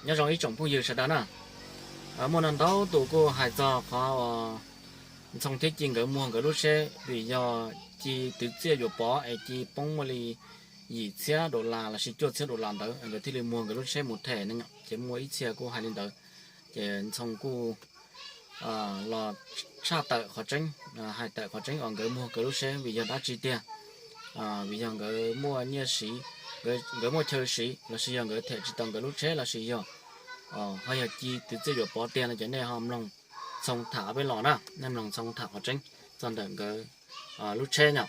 Nyob zoo ib tsoom phooj ywg sawv daws na. Muaj no ntau tus kuj hais txog qhov uas Ntxhoo thiab Ci nkawd muag nkawd lub tsheb vim yog Ci twv txiaj yuav pov es Ci poob muaj li yim txhiab dollar lossis cuaj txhiab dollar ntawd nkawd thiaj li muag nkawd lub tsheb mus them ne, ces muaj ib txhia kuj hais li ntawd. Ces Ntxhoo kuj los tshaj tawm qhov tseeb, hais tawm qhov tseeb uas nkawd muag nkawd lub tsheb vim yog dab tsi tiag. Vim yog nkawd muaj nyiaj siv, nkawd muaj chaw siv lossis yog nkawd them tsis tau nkawd lub tsheb lossis yog ho yog Ci twv txiaj yuav pov tiag no ces nej ho mloog Ntxhoo tham peb los na, nej mloog Ntxhoo tham qhov tseeb txog ntawm nkawd lub tsheb no.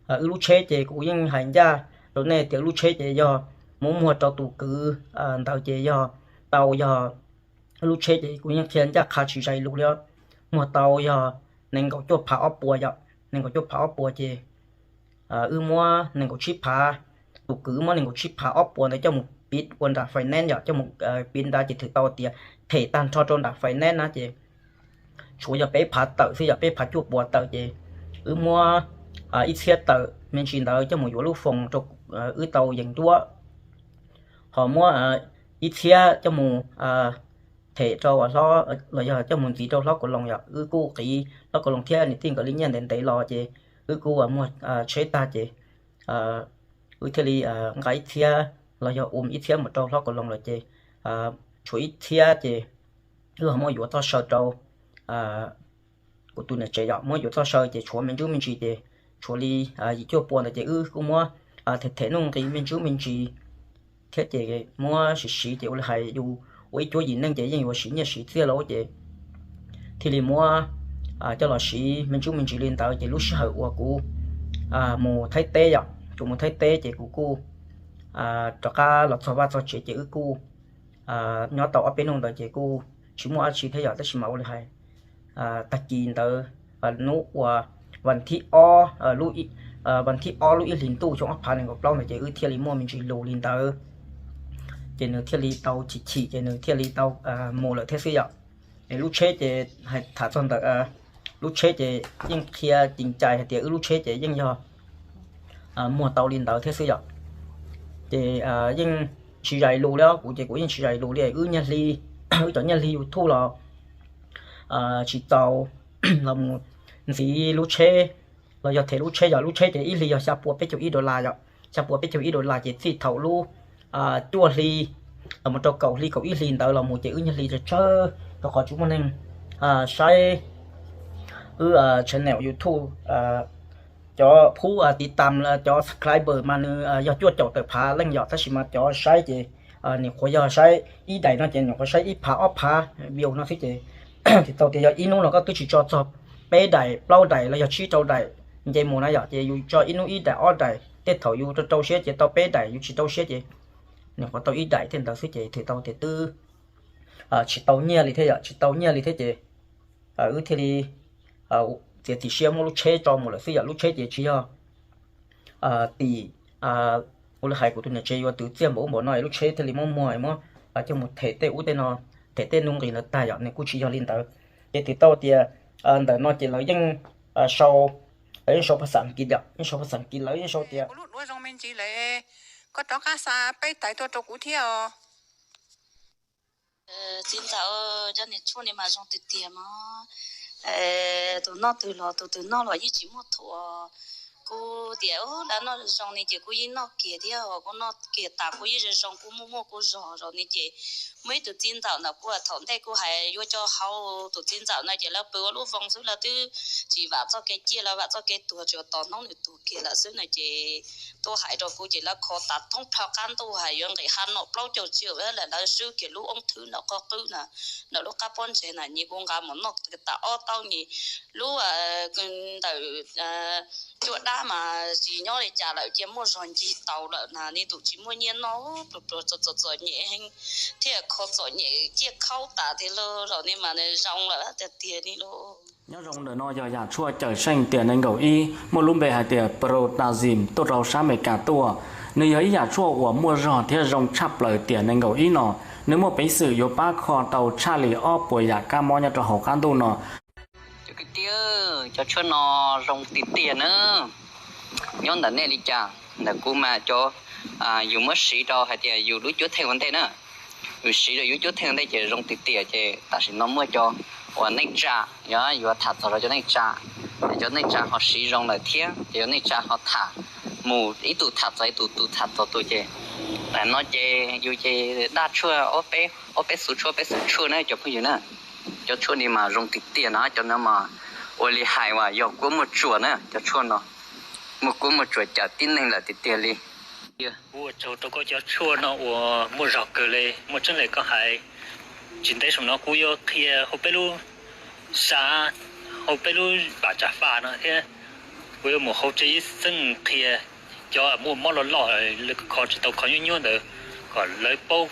Wb lub tsheb ces kuv yeej hais ncaj rau nej tias lub tsheb ces yog muab muag rau tus kwv ntawd ces yog tau yog lub tsheb ces kuv yeej qhia ncaj qha tsis zais lus li. Muag tau yog nees nkaum cuaj phav ob puas yom, nees nkaum cuaj phav ob puas ces wb muab nees nkaum tsib phav, tus kwv muab nees nkaum tsib phav ob puas ntawd coj mus piv ua nram finance yom, coj mus piv nrad ces thwm tau tias them tag nrho rau nram finance na ces tshuav yog peb phav tawm xwb yom, peb phav cuaj puas tawm ces wb muab ib txhiab tawm me ntsis ntawd coj mus yuav lub foos rau wb tau yees ncuab, ho muab ib txhiab coj mus them rau hlob los yog coj mus ntxiv rau hlob Kaus Loos yom. Wb kuj qiv hlob Kaus Loos thiab niam tij nkawd li nyiaj ntev ntev los ces wb kuj muag tsheb tag ces wb thiaj li nqa ib txhiab los yog um ib txhiab mus rau hlob Kaus Loos lawm ces tshuav ib txhiab ces wb ho muab yuav txoj saw rau kuv tus niam tsev yom, muab yuav txoj saw ces tshuav me ntsuj me ntsis ces tshuav li yim cuaj pua ntawd ces wb kuj muab them them nuj nqis me ntsuj me ntsis thiab ces muab siv siv ces ua li hais yus ua ib cuab yim neej ces yeej yuav siv nyiaj siv txiaj lauj ces thiaj li muab coj los siv me ntsuj me ntsis li ntawd ces lub sij hawm uas kuv mus Thaib teb yom, kuv mus Thaib teb ces kuv kuj rov qab los txog vaj txog tsev ces wb kuj nyob tau ob peb hnub ntawd ces kuj tsis muaj dab tsi thiab yom, tab sis mas ua li hais tag kis ntawd hnub uas vas thib ob, vas thib ob lub ib hlis ntuj xyoo ob phav nees nkaum plaub ntawd ces wb thiaj li muaj me ntsis lus li ntawd ces nws thiaj li tau chim chim ces nws thiaj li tau mus lawm thiab xwb yom. Es lub tsheb ces hais tham txog ntawm lub tsheb ces yeej qhia ceev cai hais tias wb lub tsheb ces yeej yog muag tau li ntawd thiab xwb yom. Ces yeej tsis zais lus li os, kuv ces kuv yeej tsis zais lus li, wb nyiaj hli, wb cov nyiaj hli YouTube los tsis txaus los mus ntxiv lub tsheb los yog them lub tsheb, yog lub tsheb ces ib hli yog xya pua peb caug ib dollar yom, xya pua peb caug ib dollar ces txij thaum lub cuaj hli los mus rau kaum hli kaum ib hli ntawd los mus ces wb nyiaj hli tsawg tsawg rau qhov tsis muaj neeg saib wb channel YouTube. Cov phub tiv tam cov subscriber mas nws yog cuaj caum tawm phav leej yom, tab sis mas cov saib ces nws qhuav yog saib ib daim no ces nws qhuav saib ib phav ob phav view no xwb ces tsis tau tias yog ib hnub no koj twb tsis tso txog peb daim plaub daim los yog tsib rau daim nce mus na yom, ces yus tso ib hnub ib daim ob daim, tej thaum yus rau rau siab ces tau peb daim, yus tsis rau siab ces nws qhuav tau ib daim thiab ntawd xwb ces tsis tau tias twb tsis tau nyiaj li thiab yom, tsis tau nyiaj li thiab ces wb thiaj li txiav txim siab muab lub tsheb tso mus lawm xwb yom. Lub tsheb ces tsis yog tim ua li hais kuv tus niam tsev yuav twv txiaj npaum ub npaum no, lub tsheb thiaj li muab muag muab coj mus them tej ub tej no, them tej nuj nqis ntawd tag yom, nws kuj tsis yog li ntawd. Ces twb tau tias ntawm no ces lawv yeej sau, lawv yeej sau phas xas Askiv yom, yeej sau phas xas Askiv, lawv yeej sau tias kuv lub duab zoo me ntsis lawm, koj rov qab xa peb tais tuaj rau kuv thiab os. Txiv ntxawm, cov niag tshuaj ni mas zoo tiag tiag mas. Tus noj twg los tus twg noj los yeej tsis muaj thuam. Kuv tias dab noj zoo ni ces kuv yeej noj kiag thiab, kuv noj kiag tas kuv yeej zoo zoo, kuv muaj muaj kuv zog zog ni ces muaj ib tus txiv ntxawm ntawm kuv thaum ntej kuv hais yuav coj haus tus txiv ntxawm no ces lawv pw ua lub voos xwb, lawv twb tsis vam txoj kev ciaj, lawv vam txoj kev tuag, tsuas tos hnub nws tuag kiag lawm xwb no ces tuaj hais rau kuv ces lawv kho tas thoob plaws qab ntuj hais yuav nqis ha no plaub caug tsiaj lawm, lawv swb kiag lub oob thwb ntawm qhov qwb na, ntawm lub qab pob ntseg na, nyias kuv nqa mus noj tas ob taub nyias lub ntawm cuaj dab mas tsis nyob li cas lawm, cia muaj zog ncig taus lawm na, nws tus tsis muaj nyiaj noj pluag pluag txom txom nyem heev thiab kho txom nyem ciaj khaub tas tiag lauj, zaum ni mas nws zoo lawm tiag tiag ni lauj. Nyob zoo ntawm no yog yam tshuaj cawm seej tiam nees nkaum ib muaj lub npe hais tias Protandim tuaj rau sab Amelikas tuaj. Nws yog ib yam tshuaj uas muaj zog thiab zoo tshaj plaws tiam nees nkaum ib no. Nws muaj peev xwm yuav pab kho tau tshaj li ob puas yam kab mob nyob rau hauv qab ntuj no. Cov kwv tij, cov tshuaj no zoo tiag tiag na. Nyob ntawm nej li cas, ntawm kuv mas cov yus muab siv rau hais tias yus lub cuab theej ua ntej na. Yus siv rau yus cuab theej ntej ces zoo tiag tiag ces tam sim no muaj cov uas neej tsa, yog yuav tham txog rau cov neej tsa, ces cov neej tsa ho siv zoo lawm thiab ces cov neej tsa ho tham mus ib tug tham txog ib tug, tus tham txog tus ces tam no ces yus ces daj tshuaj ob peb, ob peb xuv tshuaj, peb xuv tshuaj na cov phooj ywg na. Cov tshuaj ni mas zoo tiag tiag no, cov no mas ua li hais uas yog kuab muaj tsuas na, cov tshuaj no muaj kuab muaj tsuas cawm tib neeg lawm tiag tiag li. Ua tsaug rau koj cov tshuaj no uas muaj zog kawg li, muaj tseeb li koj hais. Tsis ntev saum no kuv yuav qhia hauv peb lub xav, hauv peb lub pam tsam faj no thiab, kuv yuav mus hauv tsev ib txheej qhia cov muaj mob loj loj, kho tsis tau, kho nyuaj nyuaj ntawd kom lawv paub.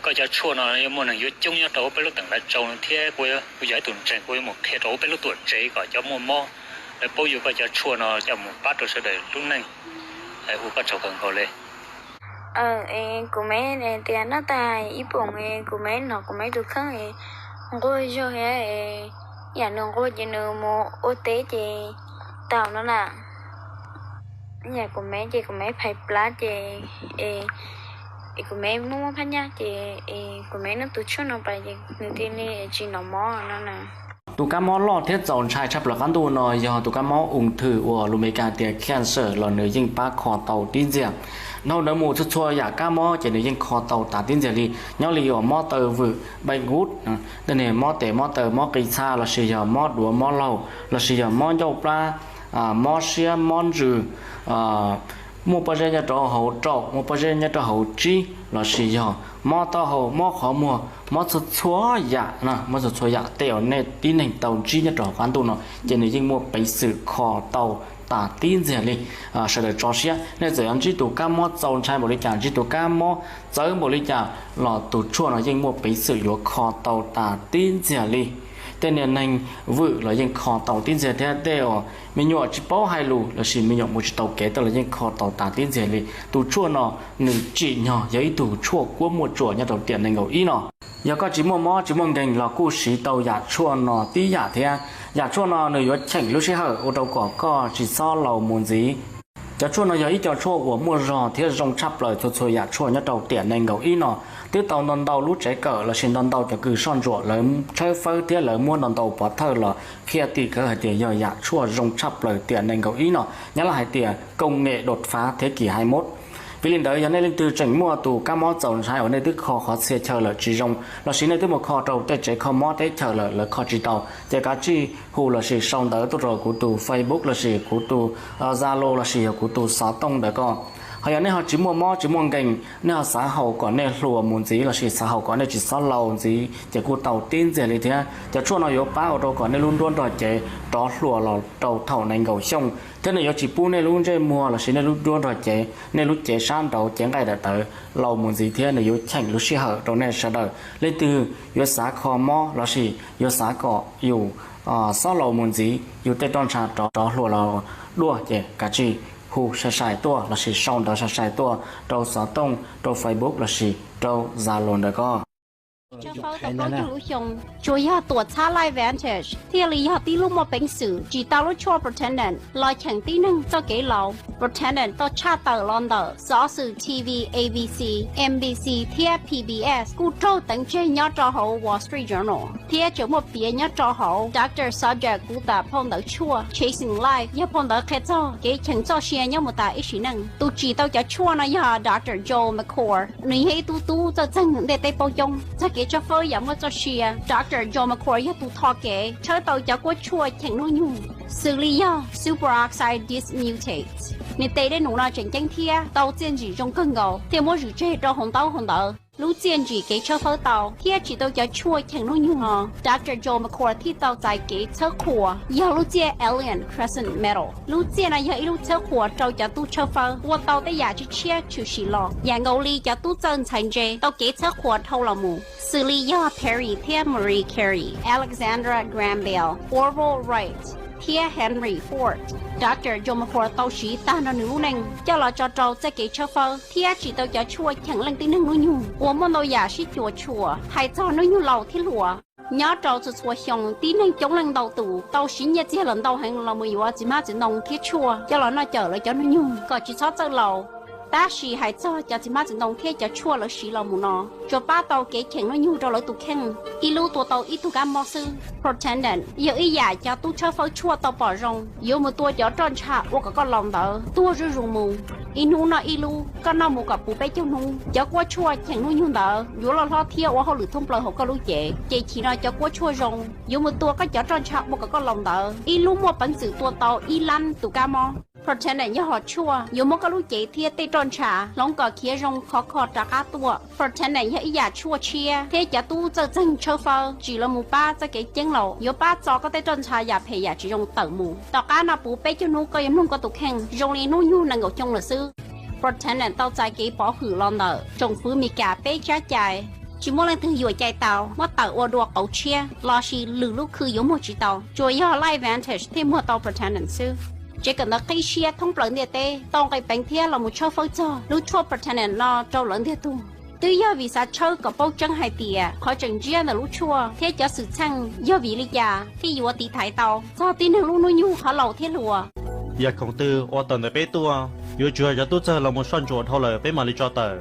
Koj cov tshuaj no yuav muaj neeg yuav coob nyob rau hauv peb lub teem Lav Tsau no thiab kuv, kuv yog ib tug ntseeg, kuv yuav mus qhia rau hauv peb lub tuam tsev kom cov muaj mob lawv paub yuav koj cov tshuaj no coj mus pab rau sawv daws lub neej. Ua koj tsaug kawg nkaus li. Es kuv me tias noj tag ib poom, kuv me hnov kuv me tus kheej nquag zog thiab, yam nws nquag ces nws mus ua teb ces tau no na. Yam kuv me ces kuv me phais plab ces kuv me muaj muaj phaj nyaj ces kuv me noj tus tshuaj no pais ces nws thiaj li tsis hnov mob no na. Tus kab mob loj thiab txaus ntshai tshaj plaws qab ntuj no yog tus kab mob ung thư uas lus Meskas tias cancer los nws yeej pab kho tau tib ntxiag. Dhau ntawd mus txhua txhua yam kab mob ces nws yeej kho tau tas tib ntxiag li. Nyob li uas mob taw vwm, bệnh gút, tej niag mob tes mob taw, mob qi txha lossis yog mob duav mob laug lossis yog mob ncauj plab, mob siab mob ntsws, muaj pob zeb nyob rau hauv raum, muaj pob zeb nyob rau hauv tsib lossis yog mob taub hau, mob qhov muag, mob txhua txhua yam, mob txhua txhua yam tej uas nej tib neeg tau ntsib nyob rau hauv qab ntuj no ces nws yeej muaj peev xwm kho tau tas tib ntxiag li. Sawv daws tso siab, nej txawm yuav ntsib tus kab mob txaus ntshai npaum li cas, ntsib tus kab mob txawv npaum li cas los tus tshuaj no yeej muaj peev xwm yuav kho tau tas tib ntxiag li. Tej niag neeg vwm los yeej kho tau tib ntxiag thiab, tej uas me nyuam tsis paub hais lus lossis me nyuam mus tsis tau kev tej los yeej kho tau tas tib ntxiag li. Tus tshuaj no nws tsim nyog yog ib tug tshuaj kuab muaj tsuas nyob rau tiam nees nkaum ib no. Yog koj tsis muaj mob tsis muaj nkeeg los kuj siv tau yam tshuaj no tib yam thiab. Yam tshuaj no nws yuav cheem lub sij hawm ua rau kom koj tsis txhob laus mus ntxiv. Cov tshuaj no yog ib co tshuaj uas muaj zog thiab zoo tshaj plaws txhua txhua yam tshuaj nyob rau tiam nees nkaum ib no. Twb tau ntau ntau lub tsev kawm lossis ntau ntau cov kws soj ntsuam lawv tshawb fawb thiab lawv muab ntau ntau pov thawj los qhia tim khawv hais tias yog yam tshuaj zoo tshaj plaws tiam nees nkaum ib no, nyab laj hais tias công nghệ đột phá thế kỷ hai mươi mốt. Vim li ntawd yog nej leej twg tseem muaj tus kab mob txaus ntshai uas nej twb kho qhov txhia chaw lawm tsis zoo lossis nej twb mus kho rau tej tsev kho mob teb chaws lawm lawv kho tsis tau ces kav tsij hu lossis sau ntawv tuaj rau kuv tus Facebook lossis kuv tus Zalo lossis yog kuv tus xov tooj ntawm ko. Ho yog nej ho tsis muaj mob tsis muaj nkeeg, nej ho xav haus kom nej hluas mus ntxiv lossis xav haus kom nej tsis txhob laus ntxiv ces kuj tau tib ntxiag li thiab. Cov tshuaj no yuav pab ua rau kom nej lub nruab nrog cev rov hluas los rau thaum nees nkaum xyoo thiab nws yuav tsis pub nej lub ntsej muag lossis nej lub nruab nrog cev, nej lub cev sab nraud cev nqaij daim tawv laus mus ntxiv thiab nws yuav cheem lub sij hawm rau nej sawv daws. Leej twg yuav xav kho mob lossis yuav xav kom yus txhob laus mus ntxiv, yus tej roj ntsha rov rov hluas los dua ces kav tsij hu sai sai tuaj lossis sau ntawv sai sai tuaj rau xov tooj, rau Facebook lossis rau Zalo ntawm ko. Tshawb fawb tau plaub caug lub xyoo, tsuas yog tuam txhab Life Vantage thiaj li yog tib lub muaj peev xwm tsim tau lub tshuaj Protandim los cheem tib neeg txoj kev laus. Protandim tau tshaj tawm los ntawm xov xwm T V, A B C, N B C thiab P B S, kuj raug teev tseg nyob rau hauv Wall Street Journal thiab tseem muaj piav nyob rau hauv Doctor Subject kuv tus phau ntawv tshuaj Chasing Life, yog phau ntawv qhia txog kev cheem txoj sia nyob mus tas ib sim neej. Tus tsim tau cov tshuaj no yog Doctor Joel McCord, nws yog ib tug tub txawj txeeg ntiaj teb paub coob txog kev tshawb fawb yam muaj txoj sia. Doctor Joel McCord yog tus tho kev tshawb tau cov kuab tshuaj cheem hnub nyoog, xws li yog superoxide dismutase. Nws tes dej num no tseem ceeb thiab tau txiaj ntsim zoo kawg nkaus thiaj muab zwm tseg rau hauv ntaub hauv ntawv. Lub txiaj ntsim kev tshawb fawb tau thiab tsim tau cov tshuaj cheem hnub nyoog no, Doctor Joel McCord thiaj tau txais kev txhawb qhuas yog lub txiaj Alien Crescent Medal. Lub txiaj no yog ib lub txhawb qhuas rau cov tub tshawb fawb ua tau tej yam tshiab tshiab tshwm sim los, yam nkaus li cov tub txawj ntxhais ntse tau kev txhawb qhuas dhau los mus, xws li yog Perry thiab Marie Curie, Alexandra Graham Bell, Orville Wright, thiab Henry Ford. Doctor Joel McCord tau siv tag nrho nws lub neej coj los tso rau txoj kev tshawb fawb thiab tsim tau cov tshuaj cheem leej tib neeg hnub nyoog uas muaj ntau yam sib cuam tshuam hais txog hnub nyoog laus thiab hluas. Nyob rau txhua txhua xyoo tib neeg coob leej ntau tus tau siv nyiaj txiag los ntau heev los mus yuav txiv hmab txiv ntoo thiab tshuaj coj los noj cawm lawv cov hnub nyoog kom tsis txhob txawj laus. Tab sis hais txog cov txiv hmab txiv ntoo thiab cov tshuaj lawv siv los mus no, tsuas pab tau kev cheem hnub nyoog rau lawv tus kheej ib lub tua tau ib tug kab mob xwb. Protandim yog ib yam cov tub tshawb fawb tshuaj tau pom zoo, yuav mus tua cov roj ntsha ua kom koj laus ntawd tuag zuj zus mus. Ib hnub noj ib lub, koj noj mus kom puv peb caug hnub. Cov kuab tshuaj cheem hnub nyoog ntawd yuav loj hlob thiab ua hauj lwm thoob plaws hauv koj lub cev, ces chim no cov kuab tshuaj zoo yuav mus tua koj cov roj ntsha ua kom koj laus ntawd ib lub muaj peev xwm tua tau ib lab tus kab mob. Protandim yog hom tshuaj yuav muab koj lub cev thiab tej roj ntsha hloov kom khiav zoo khov kho rov qab tuaj. Protandim yog ib yam tshuaj tshiab thiab cov tub txawj txeeg tshawb fawb tsim los mus pab txoj kev ceeb laus, yuav pab txo koj tej roj ntsha yam phem yam tsis zoo tawm mus. Tom qab no puv peb caug hnub koj yuav mloog koj tus kheej zoo li hnub nyoog nees nkaum xyoo lawm xwb. Protandim tau txais kev pov hwm los ntawm tsoom fwv Mis Kas peb tsab cai. Tsis muaj leej twg yuam cai tau muab tawm ua dua qauv tshiab lossis lwm lub khw yuav muag tsis tau. Tsuas yog Life Vantage thiaj muag tau Protandim xwb. Tsev kawm ntawv qib siab thoob plaws ntiaj teb tau nqis peev thiab los mus tshawb fawb txog lub tshuaj Protandim no rau lawv ntiag tug. Twb yog vim xav tshawb kom paub tseeb hais tias qhov tseem ntsiab ntawm lub tshuaj thiab cov xwm txheej yog vim li cas thiaj yuav tiv thaiv tau txog tib neeg lub hnub nyoog qhov laus thiab hluas. Yam khoom twg uas tawm ntawm peb tuaj, yuav tsum yog cov tub txawg los mus soj ntsuam dhau lawm peb mam li tso tawm.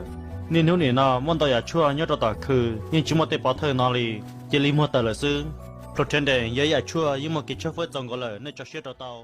Niaj hnub nim no muaj ntau yam tshuaj nyob rau tom khw yeej tsis muaj tej pov thawj no li, cia li muag tawm lawm xwb. Protandim yog ib yam tshuaj yeej muaj kev tshawb fawb txaus nkaus lawm, nej tso siab rau tau.